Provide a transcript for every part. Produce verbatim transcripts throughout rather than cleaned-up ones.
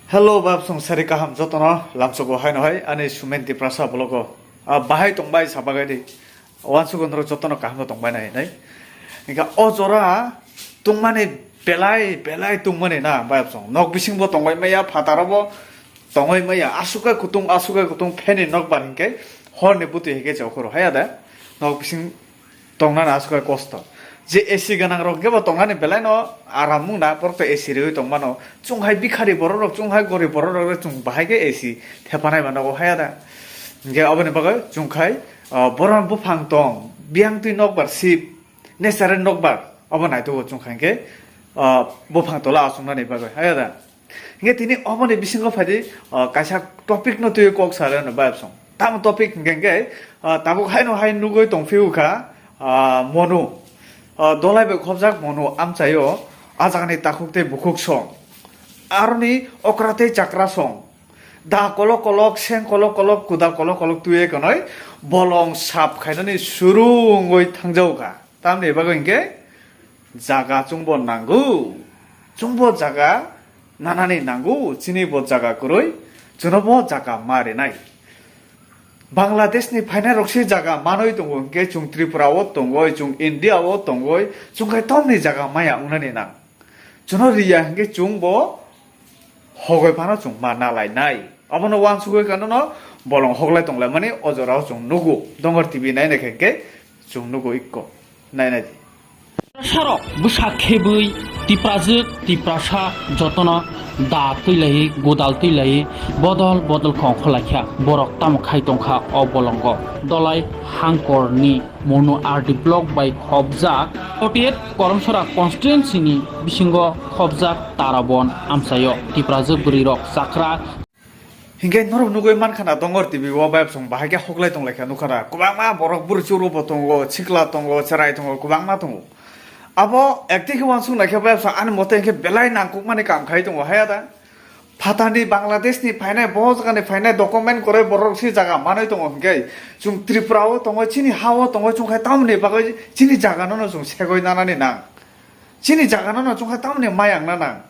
Hello, bab song sari kaham jotono lamsogo haino hai ani Sumen Tiprasa vlogo. Ah, bahai tongbai sabagai di. Wansugo norok jotono kaham tongbai nai nai. Hingke o jora tongmani belai belai tongmani na bab song. Nok bisingbo tongbai maya, phataro bo tongbai maya. Asuka kutung, asuka kutung pheni nok bar hingke horni buti hingke jokhoro haya da. Nok bising tongnani aswk kosto. Je A C gwnang rok kebo tongnani belai no aram wngna, borok to A C riwi tongmano. Chwng hai bikhari borok rok, chwng hai gorib borok rok chwng bahai khe A C thepanai ba nogo haya da. Hingke aboni bagwi chwng khai, ah, borom buphang tong, biyang twi nokbar sip, natural nokbar, abo naitugwi chwng khai khe, ah, buphang tola achuknani bagwi haya da. Hingke tini oboni bisingo phaidi, ah, kaisa topic no twiwi kok sale no bayap song. Tamo topic hingke hingke, ah, tabuk haino hai nugui tongphio kha, ah, monu. Ah, dolai bai khobjak monu amchaio, ah jagani takhuk tei bukhuk song. Aroni okra tei chakra song. Da kolok kolok, seng kolok kolok, kuda kolok kolok twiwi kanoi bolong sap khainani suru wngwi thangjago kha. Tamni bagwi hingke jaga chwngbo nango. Chwngbo jaga nanani nango, chini bo jaga kwrwi, chwngno bo jaga ma rinai. Bangladesh ni phainai rok se jaga manwi tongo, hingke chwng Tripura o tongoi, chwng India o tongoi, chwng khai tamni jaga maya wngnani nang. Chwngno riya hingke chwngbo hogoi phano chwng ma nalainai. Abono wansugwi kanono bolong hoglai tonglaimani o jorao chwng nugo. Dongor T V nainai khe hingke chwng nugo ikko. Nainai di. Tiprasarok bwsa khebwi Tiprajwk Tiprasa jotono da twi lai, godal twi lai, bodol bodol khe ongkhor lai kha. Borok tamo khai tong kha o bolongo. Dolai Hangkorni Monu R D block bai khobjak, forty eight Kolomsora constituency ni bisingo khobjak Tarabon amchaio Tiprajwk bwrwi rok chakra. Hingke norok nugui mankha na Dongor T V o bayapsong bahai khe hoklai tonglaikha nukha na. Kwbangma borok bwrwi churu bo tongo, sikla tongo, cherai tongo, kwbangma tongo. Abo ekti khe wansuk naikhe bayapsong ani mote hingke belai nangkukmani kam khai tongo haya da. Phatani Bangladesh ni phainai, bo jaga ni phainai document kwrwi borok si jaga manwi tongo hingke chwng Tripura o tongo, chini ha o tongo, chwng khai tamoni bagwi chini jaga no no chwng segwi nanani nang. Chini jaga no no chwng khai tamoni mayang na nang.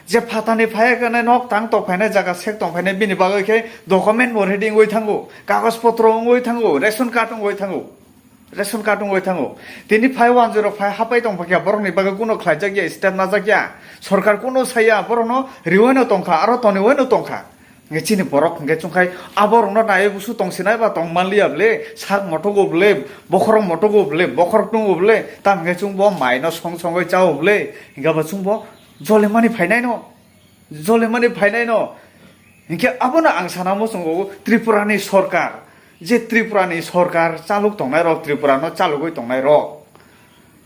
Je phatani phai khe nai nok tang tok phainai jaga sek tong phainai bini bagwi khe document bo ready wngwi thango, kagoj potro wngwi thango, ration card wngwi thango. Ration card wngwi thango. Tini phai wanjwi rok phai hapai tong phakya, borokni bagwi kuno khlaijak ya, step najak ya. Sorkar kuno saya, borokno riwino tongkha, aro toniwino tongkha. Nge chini borok hingke chwngkhai abo rokno naiwi busu tongsinai ba tong manliya ble, sak motogo ble, bokhorok motogo ble, bokhorok tongo ble, tam hingke chwngbo maino song songwi chao ble, hingke bo chwngbo jolimani phainaino. Jolimani phainaino. Hinkhe abono ang sana muchungo Tripurani sorkar, je Tripurani sorkar chaluk tongnai rok, Tripurano chalugwi tongnai rok,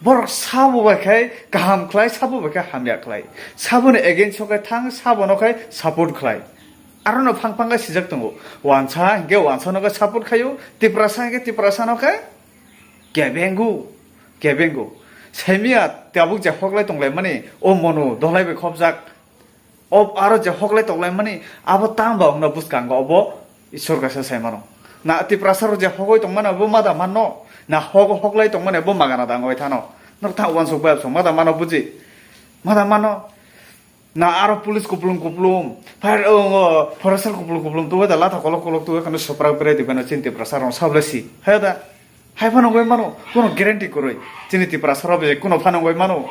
borok sabo bai khai kaham khlai, sabo bai khai hamya khlai, saboni against o khai thang, sabono khai support khlai. Arono phang phang khe sijak tongo, wansa hinkhe wansano khe support khaio, Tiprasa hinkhe Tiprasano khe kebengo, kebengo. Saimia tabuk je hoklai tonglaimani, o mono dolai bai khobjak. O aro je hoklai tonglaimani, abo tang ba wngna bwskango obo Isor kaisa sai mano. Na Tiprasa rok je hogoi tongmani abo ma da manno, na hog-, hoklai tongmani abo magana da wngwi thano. Norok ta uansuk bai absong ma da mano buji. Ma da mano. Na aro police kuplung kuplung, fire, o, o, forester kuplung kuplung, tuwe da latha kolok kolok tuwe kano soprak berai di beno chini Tiprasa rok sable si. Hai da. Hai phano wngwi mano, kuno guarantee kwrwi. Chini Tiprasa rok je kuno phano wngwi mano.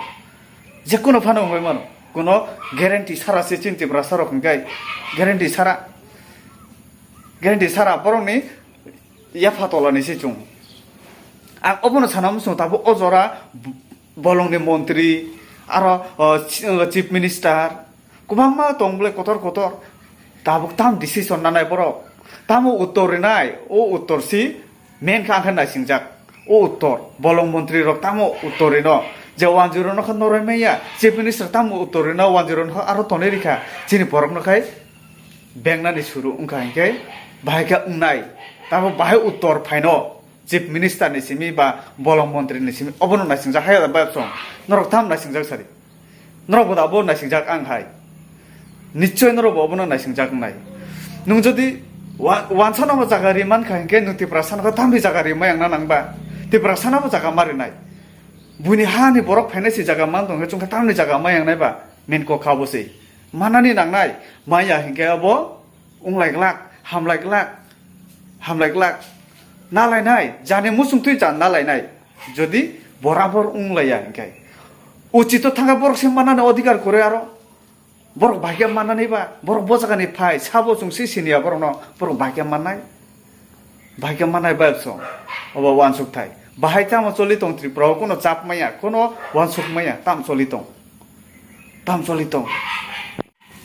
Je kuno phano wngwi mano. Kuno guarantee sara se chini Tiprasa rok hwnkhe. Guarantee sara. Guarantee sara borokni yapha tolani se chwng. Ang obono sana muchung tabuk o jora b-, bolongni montri, aro, o, chi-, o, chief minister, kwbangma tong bwle kotor kotor. Tabuk tam decision nanai borok. Tamo uttor rinai, o uttor si main kha ang khe naisingjak. O uttor, bolong montri rok tamo uttor rino. Je one zero no kha noroi maya, chief minister tamo uttor rino, one zero no kha aro tonwi rikha. Chini borok no khai bengnani suru wngkha hinkhe bahai khe wngnai. Tamo bahai uttor phaino. Chief Minister ni simi ba bolong montri ni simi obono naisingjak hai da bayapsong. Norok tam naisingjak sari. Norok bo da bo naisingjak ang hai. Nichoi norok bo obono naisingjak nai. Nung jodi wa-, wansa no jaga ri man kha hinkhe nung Tiprasa no tamni jaga ri mayang na nang ba. Tiprasa no bo jaga ma rinai. Buini ha ni borok phainai si jaga man tong khe chwng khe tamni jaga mayang nai ba. Main kok kha bo se. Manani nangnai, maya hinkhe abo wnglai glak, hamlai glak, hamlai glak. Nalainai, jani muchung twi jan nalainai. Jodi borabor wnglaiya hinkhe. Uchito thangkha borok se manani odhikar kwrwi aro. Borok bahai khe mannani ba, borok bo jagani phai, sabo chwng se siniya borokno, borok bahai khe mannai. Bahai khe mannai ba chwng. Obo uansuk thai. Bahai tamo choli tong Tripura o, kuno chap maya, kuno uansuk maya, tam choli tong. Tam choli tong.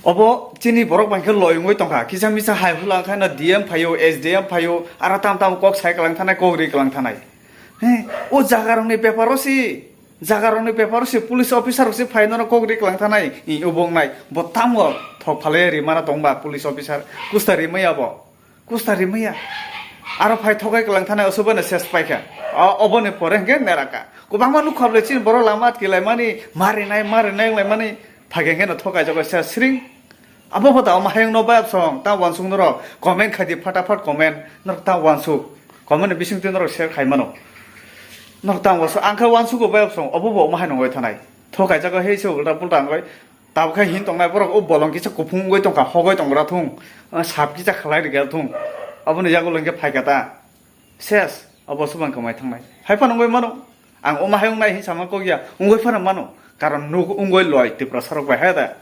Obo chini borok bai khe loi wngwi tongkha. Kisa misa hai hula wngkha na D M phaio, S D M phaio, aro tam tam kok sai kwlang thanai, kok ri kwlang thanai. He, o jaga rokni beparo si, jaga rokni beparo si police officer rok si phai nono kok ri kwlang thanai, i obo wngnai. Bo tamo thok phalai rimana tongba police officer, kusta rimaya bo. Kusta rimaya. Aro phai thokai kwlang thanai, oso bano ses paikha. O, oboni pore hwnkhe neraka. Kwbangma nukha ble chini borok lama atkilaimani, marinai, marinai wnglaimani. Phai khe hwnkhe no thokai jago ses sring. Abo pho da omo hayung no bayap song, ta uansuk norok comment khai di, phataphat comment, norok ta uansuk. Comment ni bising twi norok share khai mano. Norok ta uansuk, ang khe uansuk o bayap song, obo bo omo hai nongoi thanai. Thokai jago hei se ulta pulta wngoi. Tabuk khe hin tongnai borok, o bolong kisa kuphung wngwi tongkha, hogoi tongra thung, ah, sap kisa khlai rikha thung, aboni yagulo hinkhe phaikha ta, ses, abo subang kwmai thangnai. Hai phano wngwi mano, ang omo hai wngnai hin sama kok ya, wngwi phano mano, karon nuk wngwi loi Tiprasa rok bai hai da.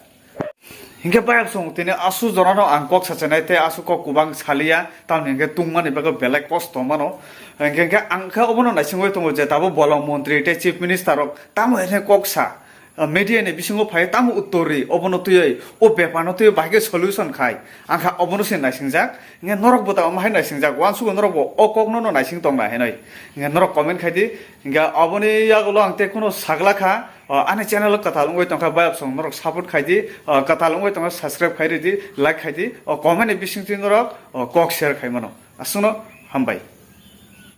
Hinkhe bayap song tini asu jorano ang kok sachinai tei asu kok kubang saliya, tamni hinkhe tungmani bagwi belai kosto mano. Hinkhe, hinkhe ang khe obono naisingwi tongo je tabuk bolong montri tei chief minister rok tamo hwnwi kok sa. Ah, media ni bisingo phai tamo uttor ri, obono twiwi, o bepar no twiwi bahai khe solution khai. Ang kha obono se naisingjak. Hinkhe norok bo ta omo hai naisingjak. Uansukgo norok bo o kok no no naising tong na hinwi. Hinkhe norok comment khai di. Hinkhe oboni yagulo ang tei kuno sagla kha. Ah, ani channel o kwtal wngwi tongkha, bayap song norok support khai di. Ah, kwtal wngwi tongkha, subscribe khai ridi, like khai di. O comment ni bising twi norok, o kok share khai mano. Aswkno hambai.